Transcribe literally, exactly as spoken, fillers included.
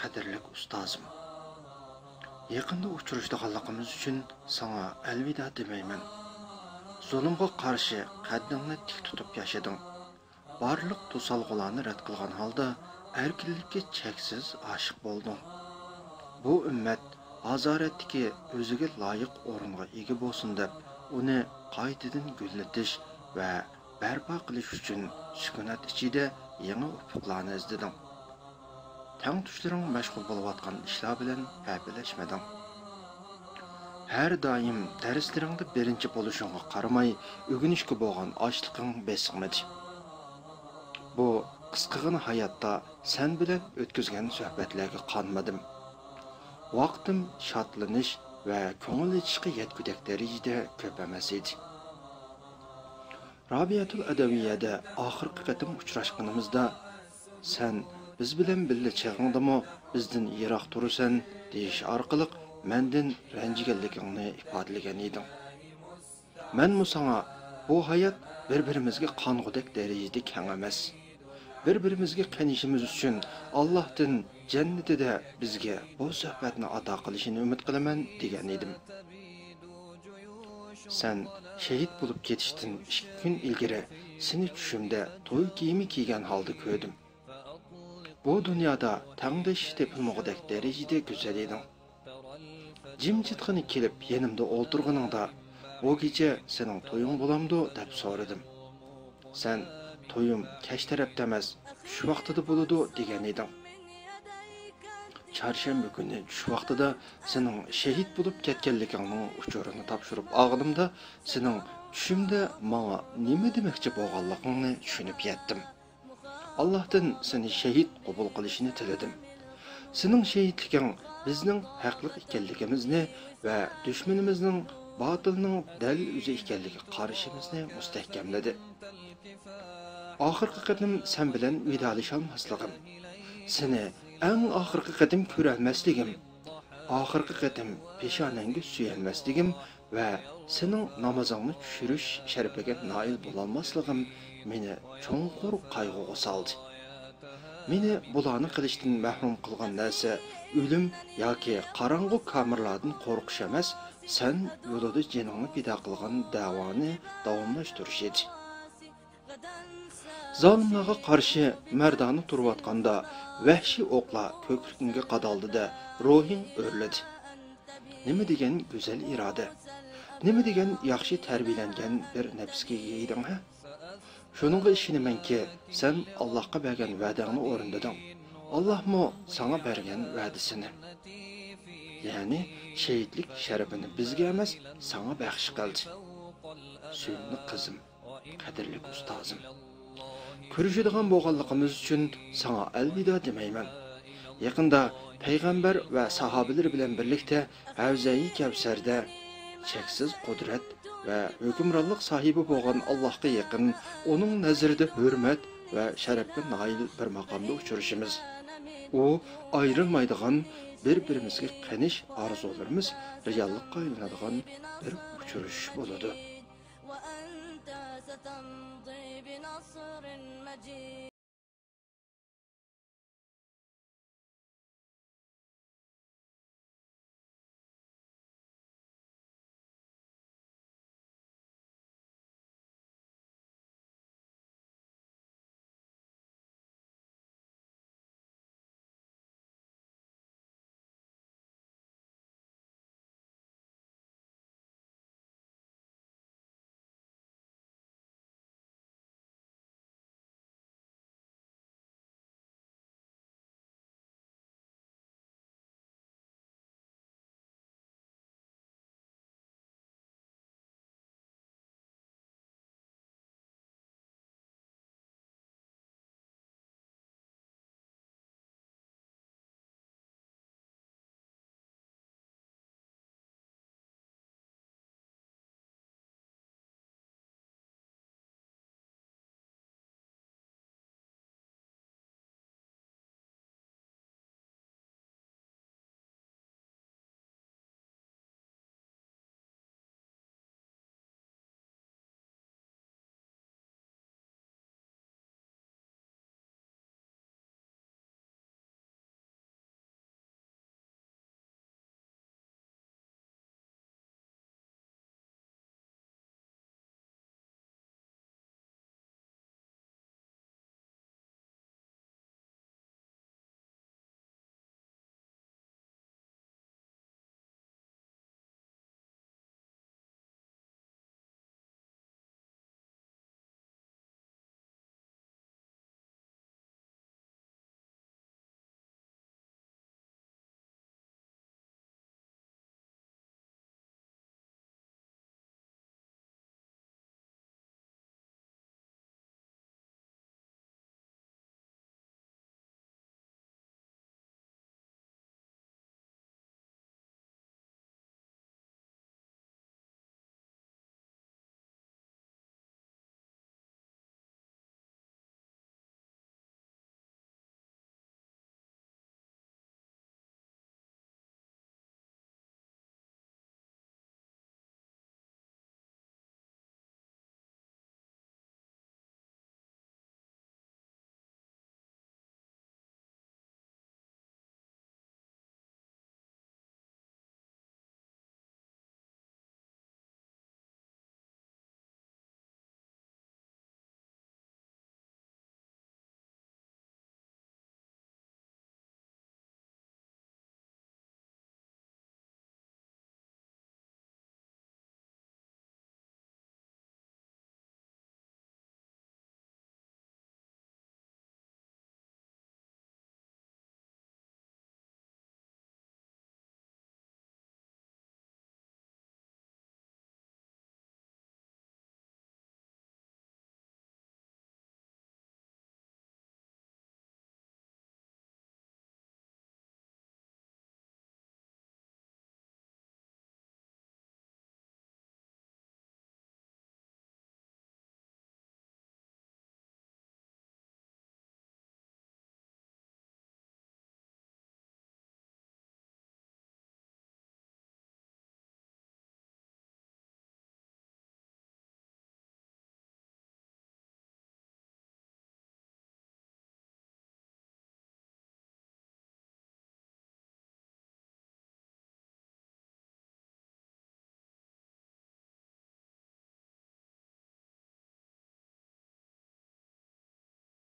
قەدىرلىك ئۇستازىم. يېقىندا ئۇچرىشىدىغانلىقىمىز ئۈچۈن ساڭا ئەلۋىدا دېمەيمەن. زۇلۇمغا قارشى قەددىڭنى تىك تۇتۇپ ياشىدىڭ. بارلىق توسالغۇلارنى رەت قىلغان ھالدا ئەركىنلىككە چەكسىز ئاشىق بولدۇڭ. بۇ ئۈممەت ھازارەتتىكى ئۆزىگە لايىق ئورۇنغا ئىگە بولسۇن دەپ، ئۇنى قايتىدىن گۈللىتىش ۋە بەرپا قىلىش ئۈچۈن سۈكۈنات ئىچىدە يېڭى ئۇپۇقلارنى ئىزدىدىڭ. تەڭتۇشلىرىڭ مەشغۇل بولۇۋاتقان ئىشلار بىلەن ھەپىلەشمىدىڭ. ھەر دائىم دەرسلىرىڭدە بىرىنچى بولۇشۇڭغا قارىماي، ئۆگىنىشكە بولغان ئاچلىقىڭ بېسىقمىدى. بۇ قىسقىغىنا ھاياتتا سەن بىلەن ئۆتكۈزگەن سۆھبەتلەرگە قانمىدىم. ۋاقتىم شادلىنىش ۋە كۆڭۈل ئېچىشقا يەتكۈدەك دەرىجىدە كۆپ ئەمەس ئىدى. رابىيەتۇل ئەدەۋىيەدە ئاخىرقى قېتىم ئۇچراشقىنىمىزدا، سەن بىز بىلەن بىللە چېغىڭدىمۇ بىزدىن يىراق تۇرىسەن دېيىش ئارقىلىق مەندىن رەنجىگەنلىكىڭنى ئىپادىلىگەن ئىدىڭ. مەنمۇ ساڭا بۇ ھايات بىر-بىرىمىزگە قانغۇدەك دەرىجىدە كەڭ ئەمەس. بىر-بىرىمىزگە قېنىشىمىز ئۈچۈن ئاللاھتىن جەننىتىدە بىزگە بۇ سۆھبەتنى ئاتا قىلىشىنى ئۈمىد قىلىمەن دېگەن ئىدىم. سەن شېھىت بولۇپ كېتىشتىن ئىككى كۈن ئىلگىرى سېنى چۈشۈمدە توي كىيىمى كىيگەن ھالدا كۆردۈم. بۇ دۇنيادا تەڭدىشى تېپىلمىغۇدەك دەرىجىدە گۈزەل ئىدىڭ. جىمجىتقىنا كېلىپ يېنىمدا ئولتۇرغىنىڭدا، «بۇ كېچە سېنىڭ تويۇڭ بولامدۇ؟» دەپ سورىدىم. سەن، «تويۇم كەچ تەرەپتە ئەمەس، چۈش ۋاقتىدا بولىدۇ» دېگەن ئىدىڭ. چارشەنبە كۈنى چۈش ۋاقتىدا سېنىڭ شېھىت بولۇپ كەتكەنلىكىڭنىڭ ئۇچۇرىنى تاپشۇرۇپ ئالغىنىمدا، سېنىڭ چۈشۈمدە ماڭا نېمە دېمەكچى بولغانلىقىڭنى چۈشىنىپ يەتتىم. ئاللاھتىن سېنى شېھىت قوبۇل قىلىشىنى تىلىدىم. سېنىڭ شېھىتلىكىڭ بىزنىڭ ھەقلىق ئىكەنلىكىمىزنى ۋە دۈشمىنىمىزنىڭ باتىلنىڭ دەل ئۆزى ئىكەنلىكىگە قارىشىمىزنى مۇستەھكەملىدى. ئاخىرقى قېتىم سەن بىلەن ۋىدالىشالماسلىقىم، سېنى ئەڭ ئاخىرقى قېتىم كۆرەلمەسلىكىم، ئاخىرقى قېتىم پېشانەڭگە سۆيەلمەسلىكىم ۋە سېنىڭ نامىزىڭنى چۈشۈرۈش شەرىپىگە نائىل بولالماسلىقىم مېنى چوڭقۇر قايغۇغا سالدى. مېنى بۇلارنى قىلىشتىن مەھرۇم قىلغان نەرسە ئۆلۈم ياكى قاراڭغۇ كامېرلاردىن قورقۇش ئەمەس، سەن يولىدا جېنىڭنى پىدا قىلغان دەۋانى داۋاملاشتۇرۇش ئىدى. زالىملارغا قارشى مەردانە تۇرۇۋاتقاندا، ۋەھشىي ئوقلار كۆكرىكىڭگە قادالدى-دە، روھىڭ ئۆرلىدى. نېمە دېگەن گۈزەل ئىرادە! نېمە دېگەن ياخشى تەربىيەلەنگەن بىر نەپسكە ئىگە ئىدىڭ، ھە؟ شۇنىڭغا ئىشىنىمەنكى، سەن ئاللاھقا بەرگەن ۋەدەڭنى ئورۇندىدىڭ. ئاللاھمۇ ساڭا بەرگەن ۋەدىسىنى، يەنى شېھىتلىك شەرىپىنى بىزگە ئەمەس، ساڭا بەخش قىلدى. سۆيۈملۈك قىزىم، قەدىرلىك ئۇستازىم. كۆرۈشىدىغان بولغانلىقىمىز ئۈچۈن ساڭا ئەلۋىدا دېمەيمەن. يېقىندا پەيغەمبەر ۋە ساھابىلىرى بىلەن بىرلىكتە ھەۋزەيى كەۋسەردە چەكسىز قۇدرەت ۋە ھۆكۈمرانلىق ساھىبى بولغان ئاللاھقا يېقىن، ئۇنىڭ نەزىرىدە ھۆرمەت ۋە شەرەپكە نائىل بىر ماقامدا ئۇچرىشىمىز. ئۇ ئايرىلمايدىغان، بىر-بىرىمىزگە قېنىش ئارزۇلىرىمىز رېئاللىققا ئايلىنىدىغان بىر ئۇچرىشىش بولىدۇ.